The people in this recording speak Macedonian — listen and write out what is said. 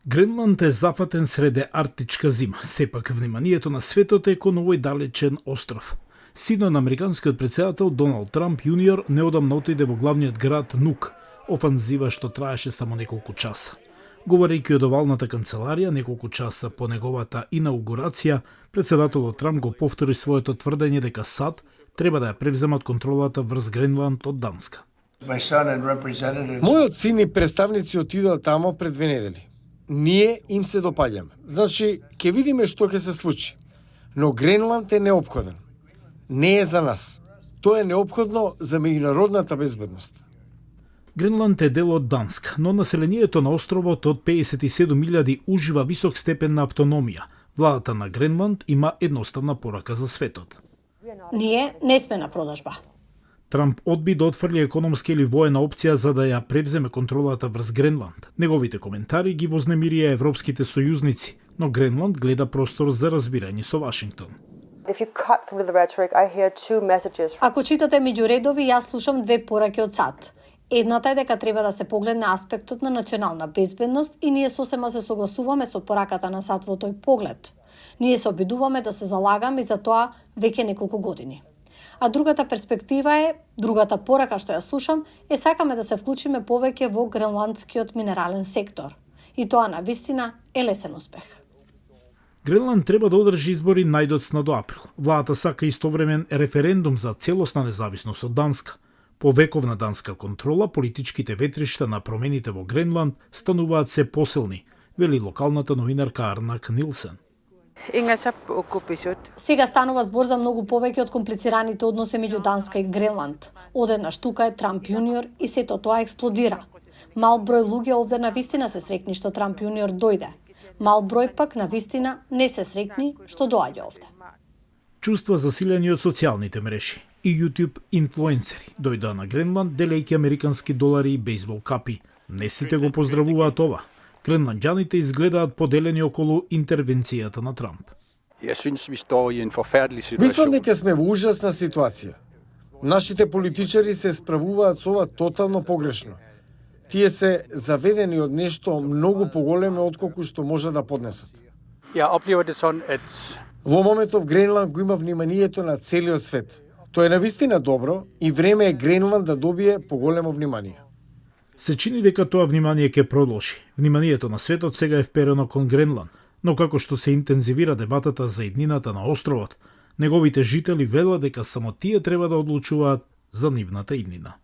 Гренланд е зафатен среде арктичка зима, сепак вниманието на светот е кон овој далечен остров. Сино на американскиот председател Доналд Трамп јуниор неодамна отиде во главниот град Нук, офанзива што траеше само неколку часа. Говорејќи од овалната канцеларија неколку часа по неговата инаугурација, председателот Трамп го повтори своето тврдење дека САД треба да ја превземат контролата врз Гренланд од Данска. Мојот син и представници отидоа тамо пред 2 недели. Ние им се допаѓаме. Значи, ќе видиме што ќе се случи. Но Гренланд е неопходен. Не е за нас. Тоа е неопходно за меѓународната безбедност. Гренланд е дел од Данска, но населението на островот од 57.000 ужива висок степен на автономија. Владата на Гренланд има едноставна порака за светот. Ние не сме на продажба. Трамп одби да отфрли економска или воена опција за да ја превземе контролата врз Гренланд. Неговите коментари ги вознемирија европските сојузници, но Гренланд гледа простор за разбирање со Вашингтон. Ако читате меѓу редови, јас слушам 2 пораки од САД. Едната е дека треба да се погледне аспектот на национална безбедност и ние сосема се согласуваме со пораката на САД во тој поглед. Ние се обидуваме да се залагаме за тоа веќе неколку години. А другата перспектива е, другата порака што ја слушам, е сакаме да се вклучиме повеќе во гренландскиот минерален сектор. И тоа на вистина е лесен успех. Гренланд треба да одржи избори најдоцна до април. Владата сака истовремен референдум за целосна независност од Данска. По вековна данска контрола, политичките ветришта на промените во Гренланд стануваат се посилни, вели локалната новинарка Арнак Нилсен. Сега станува збор за многу повеќе од комплицираните односи меѓу Данска и Гренланд. Одеднаш тука е Трамп јуниор и сето тоа експлодира. Мал број луѓе овде на вистина се срекни што Трамп јуниор дојде. Мал број пак на вистина не се срекни што доаѓа овде. Чувства засилени од социјалните мрежи и YouTube инфлуенсери дојдоа на Гренланд делејќи американски долари и бейсбол капи. Не сите го поздравуваат ова. Гренланѓаните изгледаат поделени околу интервенцијата на Трамп. Мислам дека сме во ужасна ситуација. Нашите политичари се справуваат со ова тотално погрешно. Тие се заведени од нешто многу поголемо отколку што може да поднесат. Во моментов Гренланд го има вниманието на целиот свет. Тоа е навистина добро и време е Гренланд да добие поголемо внимание. Се чини дека тоа внимание ќе продолжи. Вниманието на светот сега е вперено кон Гренланд, но како што се интензивира дебатата за иднината на островот, неговите жители велат дека само тие треба да одлучуваат за нивната иднина.